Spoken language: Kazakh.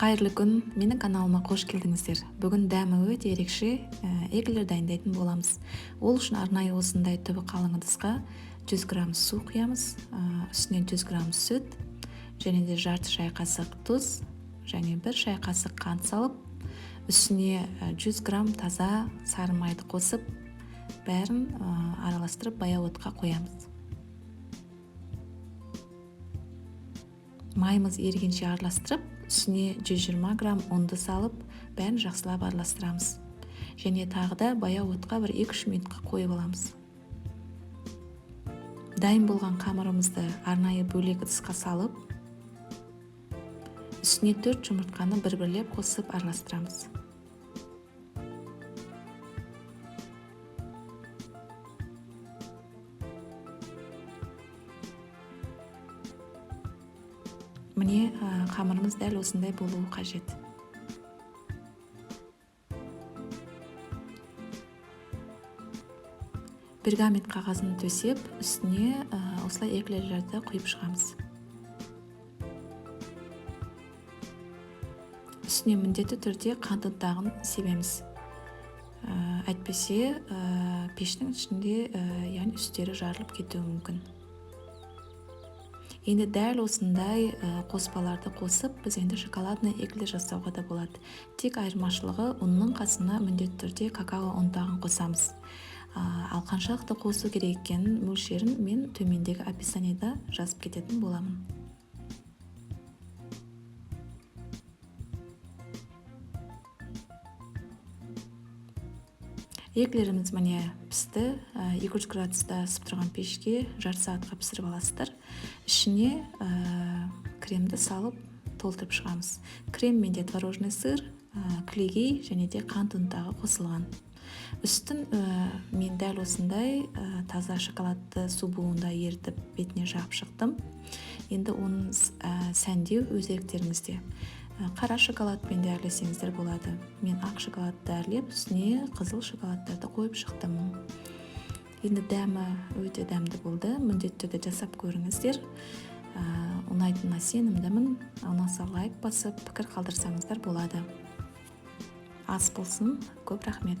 Қайырлы күн, менің каналыма қош келдіңіздер. Бүгін дәмі өте ерекше эклер дайындайтын боламыз. Ол үшін арнайы осындай түбі қалың ыдысқа 100 грамм су құямыз, үстіне 100 грамм сүт, және де жарты шай қасық тұз, және 1 шай қасық қант салып, үстіне 100 грамм таза сары майды қосып, бәрін араластырып баяу отқа қоямыз. Майымыз ерігенше араластырып, үстіне 120 грамм ұнды салып, бәрін жақсылап араластырамыз. Және тағы да баяу отқа бір 2-3 минутқа қойып аламыз. Дайын болған қамырымызды арнайы бөлек ыдысқа салып, үстіне 4 жұмыртқаны бір-бірлеп қосып араластырамыз. Міне, қамырымыз дәл осындай болуы қажет. Пергамент қағазын төсеп, үстіне осылай эклерлерді құйып шығамыз. Үстіне міндетті түрде қант ұнтағын себеміз. Әйтпесе, пештің ішінде, яғни үстері жарылып кетуі мүмкін. Енді дәл осындай қоспаларды қосып, біз енді шоколадный эклер жасауға да болады. Тек айырмашылығы ұнның қасына міндетті түрде какао ұнтағын қосамыз. Ал қаншалықты қосу керек екенін, мөлшерін мен төмендегі описаниеда жазып кететін боламын. Эклеріміз міне пісті, 200 градуста ысып тұрған пешке жарты сағатқа пісіріп аласыздар. Ішіне кремді салып толтырып шығамыз. Крем менде творожный сыр, кілегей және де қант ұнтағы қосылған. Үстін мен дәл осындай таза шоколадты су буында ерітіп бетіне жағып шықтым. Енді оның сәндеу өз еріктеріңізде. Қара шоколадпен де әрлесеңіздер болады. Мен ақ шоколадты әрлеп, үстіне қызыл шоколадтарды қойып шықтым. Енді дәмі өте дәмді болды. Міндетті түрде жасап көріңіздер. Ұнайтынына сенімдімін. Ұнаса лайк басып, пікір қалдырсаңыздар болады. Ас болсын, көп рахмет.